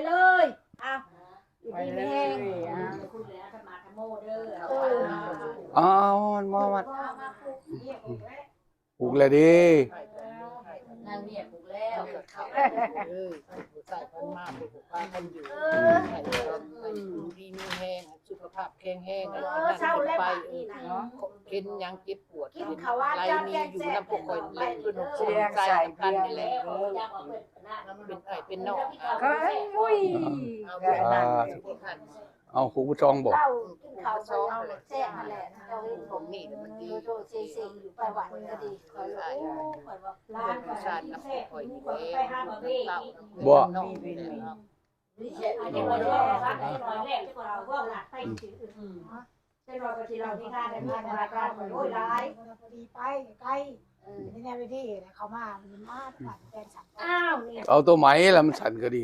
ເລີຍ ອ້າວ ຢູ່ດີມີແຮງ ເອີ ອ້າວ ມາ ມາ ຜູກແລ້ວເດ້ ນາງເມຍຜູກແລ້ວ ເອີ ຜູ້ຊາຍເພິ່ນມາ ເພິ່ນກໍພາກັນຢູ່ ເອີ ໃຫ້ຢູ່ດີມີແຮງ ສຸຂະພາບແຂງແຮງ ເອີ ເຊົາແລ້ວ ບາດນີ້ນະ ເອີ ເຫັນຫຍັງເຈັບປວດ ເຫັນໄລນີ້ຢູ່ນຳພວກຂ້ອຍນີ້ແຫຼະ ເພິ່ນກໍໃສ່ນຳກັນນີ້ແຫຼະ ເປັນອ້າຍເປັນນ້ອງ ເອີ ອຸ້ຍ ເອົາ ເອົາ ຜູ້ປະຄອງບໍ? ເຮົາກິນເຂົ້າຊອງແຊບຫັ້ນແຫຼະ ເຈົ້າເຮັດ ຂອງນີ້ມັນດີ ໂຕເຊໆຢູ່ໄປຫວັດກໍດີ ຂ້ອຍ ໂອ້ ຂ້ອຍວ່າຫຼານຂ້ອຍແຊບ ຂ້ອຍນີ້ແຫຼະ ໄປຫາບໍ່ເວ ບໍ່ ເປັນວ່າກໍຊິເລົ່ານິທານໃຫ້ຟັງ ລາຍການຂ້ອຍ ໂອ້ຍ ຫຼາຍ ດີໄປໄກ ເອີ ໃນແນວທີ່ເຂົ້າມາ ມາ ບ້ານແຟນສັນ ອ້າວ ນີ້ ເອົາຕົວໃໝລະ ມັນສັ້ນກໍດີ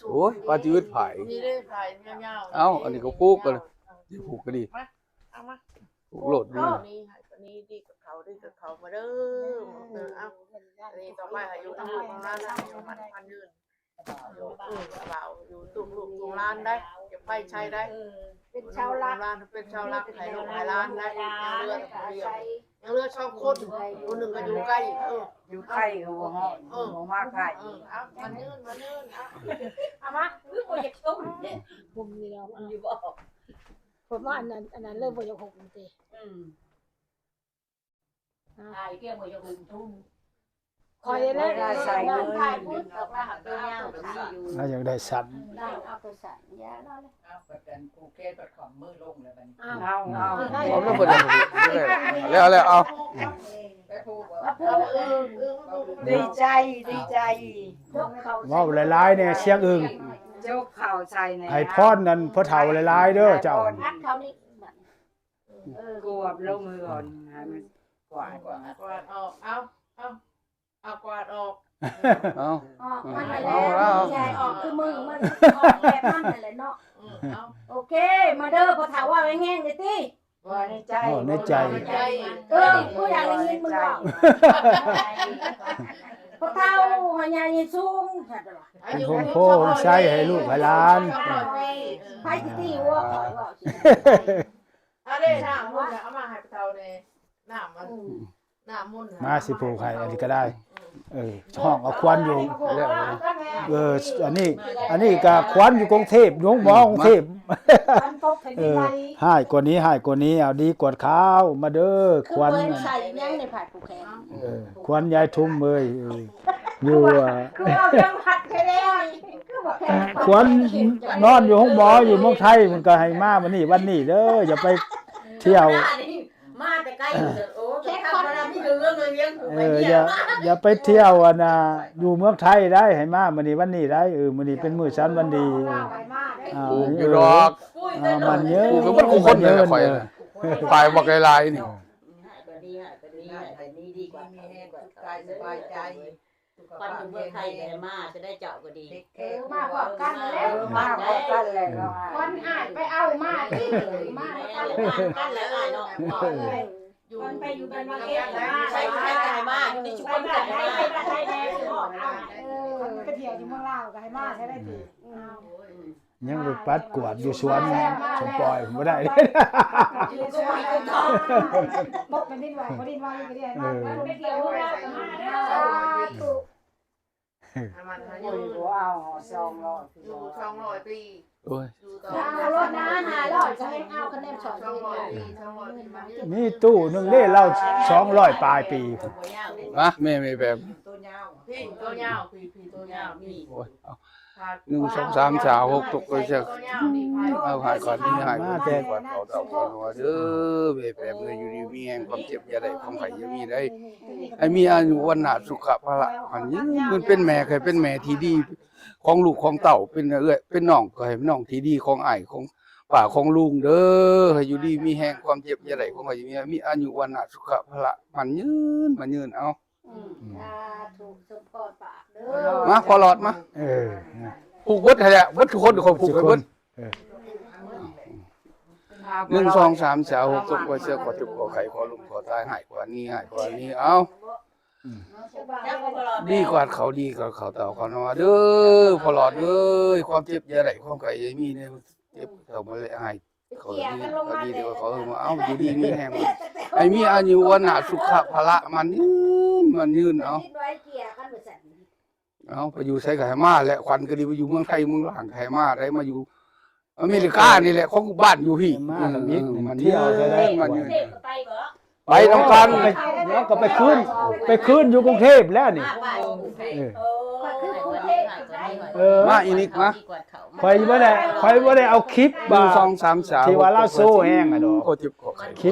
ໂອ້ຍ ປາຈິອຶດຜາຍ ນີ້ເດ້ຜາຍຍາວໆ ເອົ້າ ອັນນີ້ກໍຜູກກໍ ຊິຜູກກໍດີ ມາ ເອົາມາ ຜູກໂລດ ເອົາ ນີ້ໃຫ້ປານີດີກັບເຂົາ ດີກັບເຂົາ ມາເດີ ເອີ ເອົາ ອັນນີ້ຕໍ່ໄປໃຫ້ຢູ່ນຳລູກນຳຫຼານ ໃຫ້ຢູ່ມັນພັນຍືນ ເອີ ເອົາຢູ່ຕຸ້ມລູກຕຸ້ມຫຼານໄດ້ ຢ່າໄປໃສໄດ້ ເອີ ເປັນເສົາຫຼັກ ເປັນເສົາຫຼັກໃຫ້ລູກໃຫ້ຫຼານໄດ້ ຍັງເຫຼືອ ຍັງເຫຼືອສອງຄົນ ຄົນໜຶ່ງກໍຢູ່ໃກ້ ເອີ ຢູ່ໃກ້ກໍບໍ່ຮອດ ເອີ ບໍ່ມາໃກ້ ເອີ ເອົາ ມາເນີນ ມາເນີນ ເອົາ ເອົາມາ ຄືບໍ່ຢາກຊົມເດ້ ຜົມນີ້ເນາະ ຢູ່ບໍ່ ຜົມວ່າອັນນັ້ນ ອັນນັ້ນເລີຍບໍ່ຢາກຫົກນີ້ຕິ ອືມ ອ້າຍກຽມບໍ່ຢາກຫຸ້ມທຸ່ມ ຂ້ອຍໄດ້ ໄດ້ໃສ່ເລີຍ ເອົາຕົວຍາວກໍມີຢູ່ ລາວຢາກໄດ້ສັ້ນ ໄດ້ເອົາຕົວສັ້ນ ຢ່າລາວເລີຍ ເອົາປະກັນຜູກແຂນປະຄອມມືລົງແລ້ວບັດນີ້ ເອົາ ເອົາ ເອົາ ເອົາແລ້ວ ເອົາ ດີໃຈ ດີໃຈ ເວົ້າຫຼາຍໆແດ່ ຊຽງອຶ່ງ ຈົກເຂົ້າໃສ່ແດ່ ໃຫ້ພອນນັ້ນພໍ່ເຖົ້າຫຼາຍໆເດີເຈົ້າ ເອົາເຂົ້ານີ້ ເອີ ກວາດລົງມືກ່ອນ ໃຫ້ມັນກວາດ ກວາດ ກວາດອອກ ເອົາ ເອົາ ເອົາກວາດອອກ ເອົາ ອອກມັນແຫຼະ ເອົາ ເອົາ ອອກຄືມຶງ ມັນອອກແບບມັນຫັ້ນແຫຼະເນາະ ເອີ ເອົາ ໂອເຄ ມາເດີ ພໍ່ເຖົ້າເວົ້າແຮງໆເດ້ຕິ ເວົ້າໃນໃຈ ເວົ້າໃນໃຈ ໃນໃຈ ເອີ ບໍ່ຢາກໄດ້ຍິນມຶງເວົ້າ ພໍ່ເຖົ້າໃຫ້ຍາຍສູງ ເປັນໂຮມໂພໂຮມໄຊໃຫ້ລູກໃຫ້ຫຼານ ໃຜຊິຕີຫົວຂ້ອຍເວົ້າ ເອົາເດ້ ນ້ຳມົນ ເອົາມາໃຫ້ເຖົ້າແດ່ ນ້ຳມັນ ນ້ຳມົນ ມາຊິຜູກໃຫ້ ອັນນີ້ກໍໄດ້ ເອີ ຮ້ອງເອົາຄວັນຢູ່ ເອີ ອັນນີ້ ອັນນີ້ກໍຄວັນຢູ່ກຸງເທບ ຢູ່ໂຮງໝໍກຸງເທບ ເອີ ຮ້າຍກວ່ານີ້ ຮ້າຍກວ່ານີ້ ເອົາດີກວດຂາວ ມາເດີ ຄວັນ ຄືບໍ່ເຫັນໃສ່ຫຍັງໃນຜ້າຜູກແຂນ ເອີ ຄວັນຍາຍທຸ່ມເອີຍ ເອີ ຢູ່ ຄືວ່າຍັງພັດແທ້ ຄືບໍ່ແຂນ ຄວັນນອນຢູ່ໂຮງໝໍຢູ່ເມືອງໄທ ເພິ່ນກໍໃຫ້ມາມື້ນີ້ວັນນີ້ເດີ ຢ່າໄປທ່ຽວ ມາແຕ່ໄກ ໂອ້ ແຂກຄົນ ມີເລື່ອງເລື່ອງ ເອີ ຢ່າ ຢ່າໄປທ່ຽວ ອັນນ່າ ຢູ່ເມືອງໄທໄດ້ ໃຫ້ມາມື້ນີ້ວັນນີ້ໄດ້ ເອີ ມື້ນີ້ເປັນມື້ສັນວັນດີ ເອີ ອ່າ ປູກຢູ່ດອກ ອ່າ ມັນເຍີ ປູກຢູ່ເບິດຄູ່ຄົນເລີຍ ຂ້ອຍ ເອີ ຝ່າຍບັກຫຼາຍໆນີ້ ໃຫ້ກໍດີ ໃຫ້ກໍດີ ໃຫ້ກໍດີ ດີກວ່າ ມີແຮງ ກາຍສະບາຍໃຈ ຄວັນຢູ່ເມືອງໄທແລ້ວມາຈະໄດ້ເຈົ້າກໍດີ ເອີ ມາພ້ອມກັນແລ້ວ ເອີ ມາພ້ອມກັນແລ້ວ ຄວັນອ້າຍໄປເອົາມາຕິ ມານຳກັນແລ້ວອ້າຍເນາະ ຄວັນໄປຢູ່ບ້ານວັງເອງ ໃສໃສກໍໃຫ້ມາ ຢູ່ໃນຊຸມຊົນກໍໃຫ້ມາ ເອີ ໄປທ່ຽວຢູ່ເມືອງລາວກໍໃຫ້ມາໃສ່ໄດ້ຕິ ອືມ ຍັງໄປປັດກວາດຢູ່ສວນສົມປອຍບໍ່ໄດ້ ບໍ່ແມ່ນດິນໄຫວ ບໍ່ດິນໄຫວກໍໄດ້ ເອີ ໄປທ່ຽວເມືອງລາວກໍມາເດີ ສາທຸ ໂອ້ຍ ບໍ່ເອົາສອງຮ້ອຍ ຢູ່ສອງຮ້ອຍປີ ໂອ້ຍ ຢູ່ຕໍ່ ເອົາໂລດນະ ຫ້າຮ້ອຍກໍແຮ່ງເອົາ ຄະແນນສອງ ສອງຮ້ອຍປີ ສອງຮ້ອຍປີ ມີຕູ້ໜຶ່ງເດ້ ລາວສອງຮ້ອຍປາຍປີ ຮະ ແມ່ ແມ່ແບບ ຕົວຍາວ ພີ້ຕົວຍາວ ພີ້ ພີ້ຕົວຍາວ ນີ້ ໂອ້ຍ ເອົາ ໜຶ່ງ ສອງ ສາມ ສີ່ ຫ້າ ຫົກ ຕົກໄປເສຍ ເອົາ ໃຫ້ກ່ອນ ນີ້ໃຫ້ກ່ອນ ມາແຕ່ ກ່ອນ ເອົາ ເອົາ ເອົາ ເດີ ແມ່ແປມເອີຍ ຢູ່ດີມີແຮງ ຄວາມເຈັບຢ່າໄດ້ ຄວາມໄຂ້ຢ່າມີໄດ້ ໃຫ້ມີອາຍຸວັນນະສຸຂະພະລະໝັ້ນຍືນ ເປັນແມ່ ໃຫ້ເປັນແມ່ທີ່ດີຂອງລູກຂອງເຕົ້າ ເປັນເອື້ອຍເປັນນ້ອງ ກໍໃຫ້ເປັນນ້ອງທີ່ດີຂອງອ້າຍຂອງປ້າຂອງລຸງເດີ ໃຫ້ຢູ່ດີມີແຮງ ຄວາມເຈັບຢ່າໄດ້ ຄວາມໄຂ້ຢ່າມີ ມີອາຍຸວັນນະສຸຂະພະລະໝັ້ນຍືນ ໝັ້ນຍືນ ເອົາ ອືມ ສາທຸ ສົມພອນປາກເດີ ມາ ພໍ່ຫຼອດມາ ເອີ ຜູກເບິດຫັ້ນແຫຼະ ເບິດທຸກຄົນ ຂ້ອຍຜູກໃຫ້ເບິດ ເອີ ໜຶ່ງ ສອງ ສາມ ສີ່ ຫ້າ ຫົກ ຕົກໄປເສຍ ຂໍເຈັບ ຂໍໄຂ້ ຂໍລົ້ມ ຂໍຕາຍ ຮ້າຍກວ່ານີ້ ຮ້າຍກວ່ານີ້ ເອົາ ອືມ ດີກວາດເຂົ້າ ດີກວາດເຂົ້າເຕົ້າເຂົ້າມາເດີ ພໍ່ຫຼອດເອີຍ ຄວາມເຈັບຢ່າໄດ້ ຄວາມໄຂ້ຢ່າມີເດີ ເຈັບເຂົ້າມາແລະ ອ້າຍ ເຂົາດີ ເຂົາດີເດີ ເຂົາເອີ້ນວ່າ ເອົ້າ ຢູ່ດີມີແຮງ ໃຫ້ມີອາຍຸວັນນະສຸຂະພະລະ ໝັ້ນຍືນ ໝັ້ນຍືນ ເອົາ ເອົາ ໄປຢູ່ໃສກໍໃຫ້ມາແຫຼະ ຂວັນກໍດີ ໄປຢູ່ເມືອງໄທເມືອງລາງກໍໃຫ້ມາ ໄດ້ມາຢູ່ອາເມລິການີ້ແຫຼະ ຂອງບ້ານຢູ່ພີ້ ເອີ ມັນ ທ່ຽວໄດ້ ມັນ ໄປນຳກັນ ແລ້ວກໍໄປຄືນ ໄປຄືນຢູ່ກຸງເທບແລ້ວນີ້ ເອີ ເອີ ມາອີນິກມາ ຂ້ອຍບໍ່ໄດ້ ຂ້ອຍບໍ່ໄດ້ເອົາຄລິບວ່າ ໜຶ່ງ ສອງ ສາມ ສີ່ ທີ່ວ່າລາວໂຊແຮງອະດອກ ຄລິບ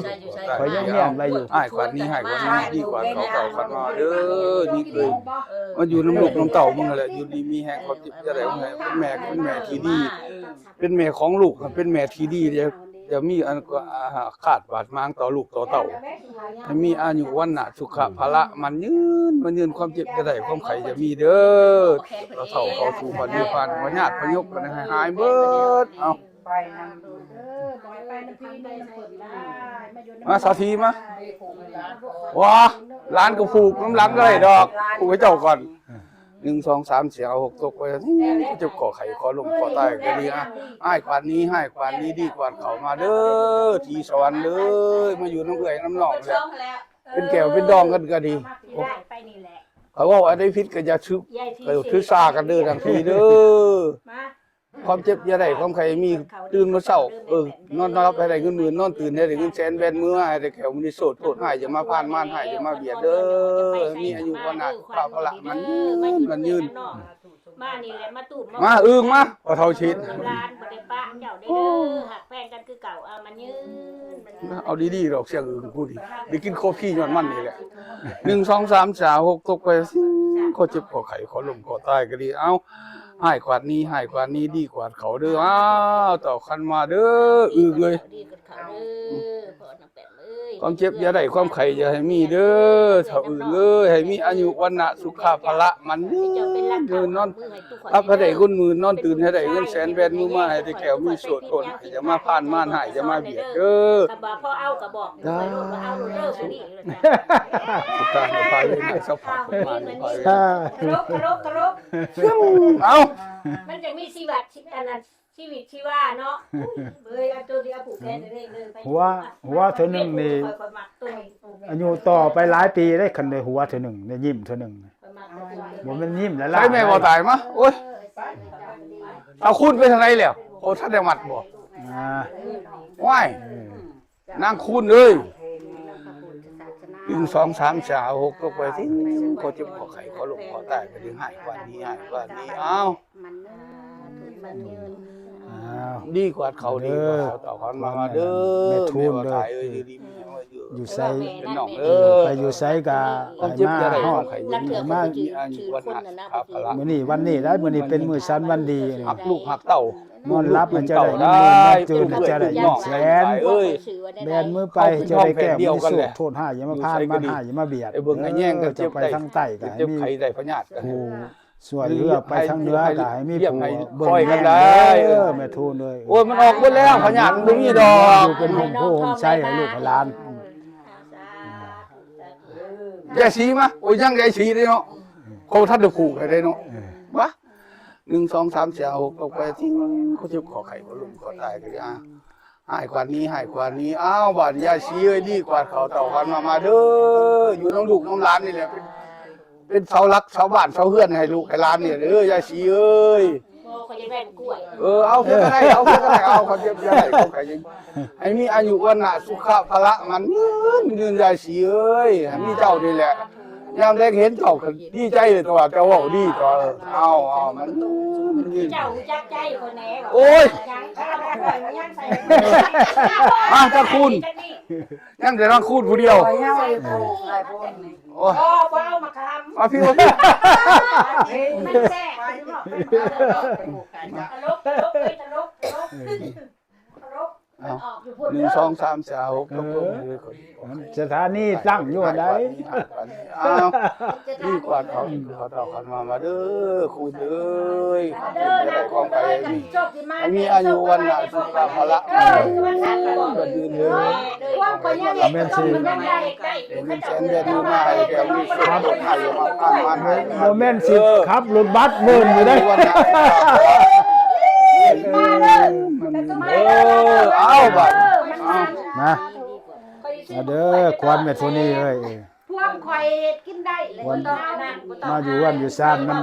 ຂ້ອຍຍັງມ້ຽນໄວ້ຢູ່ ອ້າຍກວາດໜີ ອ້າຍກວາດໜີ ດີກວາດເຂົ້າ ເຈົ້າກວາດມາເດີ ນີ້ຄືມາຢູ່ນຳລູກນຳເຕົ້າມຶງຫັ້ນແຫຼະ ຢູ່ດີມີແຮງ ຄວາມເຈັບຢ່າໄດ້ ເປັນແມ່ ເປັນແມ່ທີ່ດີ ເປັນແມ່ຂອງລູກ ເປັນແມ່ທີ່ດີ ຈະ ຈະມີອັນ ອາ ຄາດບາດໝາງຕໍ່ລູກຕໍ່ເຕົ້າ ໃຫ້ມີອາຍຸວັນນະສຸຂະພະລະ ໝັ້ນຍືນ ໝັ້ນຍືນ ຄວາມເຈັບຢ່າໄດ້ ຄວາມໄຂ້ຢ່າມີເດີ ເຖົ້າເຂົ້າສູ່ພະນິບພານ ພະຍາດພະຍົກກໍໃຫ້ຫາຍເບິດ ເອົາ ໄປນຳ ເອີ ບໍ່ໃຫ້ໄປນຳພີ້ນຳເພິ່ນນະ ມາສາທີມາ ວ້າ ຫຼານກໍຜູກນຳຫຼັງກໍໄດ້ດອກ ຜູກໃຫ້ເຈົ້າກ່ອນ ໜຶ່ງ ສອງ ສາມ ສີ່ ຫ້າ ຫົກ ຕົກໄປ ເຈັບຂໍ້ໄຂ້ ຂໍ້ລົ້ມ ຂໍ້ຕາຍກໍດີ ອ້າຍກວາດໜີ ອ້າຍກວາດໜີ ດີກວາດເຂົ້າມາເດີ ທີ່ສະຫວັນເດີ ມາຢູ່ນຳເອື້ອຍນຳນ້ອງແຫຼະ ເປັນແກ້ວເປັນດອງກັນກໍດີ ຂ້ອຍເວົ້າອັນໃດຜິດກໍຢ່າຖືກ ເອີ ຖືສາກັນເດີ ທັງພີເດີ ຄວາມເຈັບຢ່າໄດ້ ຄວາມໄຂ້ມີ ຕື່ນມາເຊົ້າ ເອີ ນອນຫຼັບໃຫ້ໄດ້ເງິນໝື່ນ ນອນຕື່ນໃຫ້ໄດ້ເງິນແສນ ແບນມືມາໃຫ້ໄດ້ແກ້ວມະນີໂຊດ ໂທດຮ້າຍຢ່າມາຜ່ານ ມານຮ້າຍຢ່າມາບຽດເດີ ມີອາຍຸວັນນະສຸຂະພະລະ ໝັ້ນຍືນ ໝັ້ນຍືນ ມານີ້ແຫຼະ ມາຕູບ ມາອຶ່ງມາ ພໍ່ເຖົ້າເຊັດ ຫຼານບໍ່ໄດ້ປະເຈົ້າເດີ ຮັກແພງກັນຄືເກົ່າ ເອົາ ໝັ້ນຍືນ ເອົາດີໆດອກ ສຽງອຶ່ງກູນີ້ ໄດ້ກິນໂຄຟີຍ້ອນມັນນີ້ແຫຼະ ໜຶ່ງ ສອງ ສາມ ສີ່ ຫ້າ ຫົກ ຕົກໄປ ຂໍເຈັບ ຂໍໄຂ້ ຂໍລົ້ມ ຂໍຕາຍກໍດີ ເອົາ ຮ້າຍກວາດໜີ ຮ້າຍກວາດໜີ ດີກວາດເຂົ້າເດີ ອ້າວ ເຕົ້າຄັນມາເດີ ອຶ່ງເອີຍ ດີກວາດເຂົ້າເດີ ພໍ່ນຳແປງເອີຍ ຄວາມເຈັບຢ່າໄດ້ ຄວາມໄຂ້ຢ່າໃຫ້ມີເດີ ເຖົ້າອຶ່ງເອີຍ ໃຫ້ມີອາຍຸວັນນະສຸຂະພະລະ ໝັ້ນຍືນ ນອນຫຼັບໃຫ້ໄດ້ເງິນໝື່ນ ນອນຕື່ນໃຫ້ໄດ້ເງິນແສນ ແບນມືມາໃຫ້ໄດ້ແກ້ວມີໂຊດ ໂທດຮ້າຍຢ່າມາຜ່ານ ມານຮ້າຍຢ່າມາບຽດເດີ ຄັນວ່າພໍເອົາກໍບອກເພິ່ນໂລດວ່າເອົາໂລດເດີ ມື້ນີ້ ສຸດທ້າຍກໍພາເລີຍນາຍສະພາບມານີ້ ເອົາ ມັນຈະມີຊີວິດ ອັນນັ້ນ ຊີວິດຊີວາເນາະ ເອີຍ ເອົາໂຕດຽວ ເອົາຜູກແຂນເລີຍ ຫົວ ຫົວເທື່ອໜຶ່ງນີ້ ອາຍຸຕໍ່ໄປຫຼາຍປີເດ້ ຄັນໄດ້ຫົວເທື່ອໜຶ່ງ ໄດ້ຍິ້ມເທື່ອໜຶ່ງ ບໍ່ແມ່ນຍິ້ມຫຼາຍໆ ໃສ່ແມ່ບໍ່ຕາຍມາ ໂອ້ຍ ເອົາຄູນໄປທາງໃດແລ້ວ ໂອ້ ທັນໄດ້ມັດບໍ່ ອ່າ ວ້າຍ ເອີ ນາງຄູນເອີຍ ໜຶ່ງ ສອງ ສາມ ສີ່ ຫ້າ ຫົກ ຕົກໄປ ຂໍເຈັບ ຂໍໄຂ້ ຂໍລົ້ມ ຂໍຕາຍ ກໍໄດ້ຮ້າຍກວາດໜີ ຮ້າຍກວາດໜີ ເອົາ ດີກວາດເຂົ້າ ດີກວາດເຂົ້າ ເອົາເຂົ້າມາເດີ ແມ່ທູນເດີ ຢູ່ໃສ ເປັນນ້ອງເດີ ໄປຢູ່ໃສກໍໃຫ້ມາຮອດ ມາ ມື້ນີ້ວັນນີ້ໄດ໋ ມື້ນີ້ເປັນມື້ສັນວັນດີ ຮັກລູກຮັກເຕົ້າ ນອນຫຼັບໃຫ້ເຈົ້າໄດ້ເງິນໝື່ນ ນອນຕື່ນໃຫ້ເຈົ້າໄດ້ເງິນແສນ ເອີຍ ແບນມືໄປໃຫ້ເຈົ້າໄດ້ແກ້ວມີໂຊກ ໂທດຮ້າຍຢ່າມາຜ່ານ ມານຮ້າຍຢ່າມາບຽດ ໄປເບິ່ງໃຫ້ແຍງກັນ ເຈົ້າໄປທາງໃຕ້ກໍໃຫ້ມີຜູ້ຊ່ວຍເຫຼືອ ໄປທາງເໜືອກໍໃຫ້ມີຜູ້ເບິ່ງແຍງເດີ ແມ່ທູນເອີຍ ໂອ້ຍ ມັນອອກເບິດແລ້ວ ພະຍາດມັນບໍ່ມີດອກ ຢູ່ເປັນຮົ່ມໂພຮົ່ມໄຊໃຫ້ລູກໃຫ້ຫຼານ ຍາຍສີມາ ໂອ້ຍ ຍັງຍາຍສີເດ້ເນາະ ເຂົາບໍ່ທັນໄດ້ຜູກໃຫ້ເດ້ເນາະ ເອີ ວະ ໜຶ່ງ ສອງ ສາມ ສີ່ ຫ້າ ຫົກ ຕົກໄປ ຕິງ ຂໍເຈັບ ຂໍໄຂ້ ຂໍລົ້ມ ຂໍຕາຍກໍຢ່າ ຮ້າຍກວາດໜີ ຮ້າຍກວາດໜີ ອ້າວ ບາດນີ້ ຍາຍສີເອີຍ ດີກວາດເຂົ້າເຕົ້າຄັນມາ ມາເດີ ຢູ່ນຳລູກນຳຫຼານນີ້ແຫຼະ ເປັນ ເປັນເສົາຫຼັກເສົາບ້ານເສົາເຮືອນໃຫ້ລູກໃຫ້ຫຼານນີ້ເດີ ຍາຍສີເອີຍ ບໍ່ ຂ້ອຍຢາກໄດ້ກ້ວຍ ເອີ ເອົາເພິ່ນກໍໄດ້ ເອົາເພິ່ນກໍໄດ້ ເອົາ ເຂົາເຈັບຢາກໄດ້ ເຂົາກໍຍັງ ໃຫ້ມີອາຍຸວັນນະສຸຂະພະລະໝັ້ນຍືນ ຍືນ ຍາຍສີເອີຍ ໃຫ້ມີເຈົ້ານີ້ແຫຼະ ຍາມໃດເຫັນເຈົ້າກໍດີໃຈເລີຍ ແຕ່ວ່າເຈົ້າເວົ້າດີຕົວະ ເອົາ ເອົາ ມັນຍືນ ເຈົ້າຮູ້ຈັກໃຈຂ້ອຍແດ່ ໂອ້ຍ ຍັງຂ້າຂ້ອຍມາຍັງໃສ່ ມາ ຕາຄູນ ຍັງແຕ່ນາງຄູນຜູ້ດຽວ ໂອ້ຍ ບໍ່ ບໍ່ເອົາມາຄຳ ມາພີ້ ມາພີ້ ມັນແຊບ ຕະຫຼົກ ຕະຫຼົກ ເອີຍ ຕະຫຼົກ ຕະຫຼົກ ຕະຫຼົກ ເອົາ ມັນອອກຢູ່ ໜຶ່ງ ສອງ ສາມ ສີ່ ຫ້າ ຫົກ ຕົກລົງເດີ. ເອີ ສະຖານີຕັ້ງຢູ່ຫັ້ນໃດ໋. ອ້າວ ມີກວາດເຂົ້າ ເຂົ້າເຕົ້າ ເຂົ້າມາ ມາເດີ ຄູນເອີຍ. ເດີ ຂອງໃຜ ມີອາຍຸ ວັນນະ ສຸຂະ ພະລະ ເອີ ຍືນເດີ. ຄວາມກໍຍັງເຮັດ ແມ່ນຊິ ເປັນເງິນແສນເດືອນມາໃຫ້ແກ່ມີສຸຂະ ບໍ່ແມ່ນຊິຂັບລົດບັສເວີນຢູ່ເດ້. ເອີ ເອົາບາດ ມາ ມາເດີ ຄວານແມ່ໂທນີເອີຍ. ພວກຂ້ອຍເຮັດກິນໄດ້ ຄວນມາຢູ່ເຮືອນຢູ່ຊານນຳ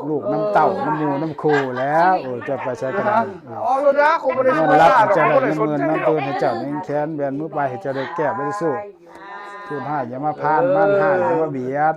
ລູກນຳເຕົ້ານຳໝູ່ນຳຄູ່ແລ້ວ. ໂອ້ ເຈົ້າໄປໃສກໍໄດ້ ເອົາໂລດນະ ກູບໍ່ໄດ້ຊ່ວຍ ເງິນລັດໃຫ້ເຈົ້າໄດ້ເງິນໝື່ນ ນຳຕື່ນໃຫ້ເຈົ້າແຂນແບນມືໄປ ໃຫ້ເຈົ້າໄດ້ແກ້ໄດ້ສູ້. ໂທດຮ້າຍຢ່າມາຜ່ານ ມານຮ້າຍຢ່າມາບຽດ.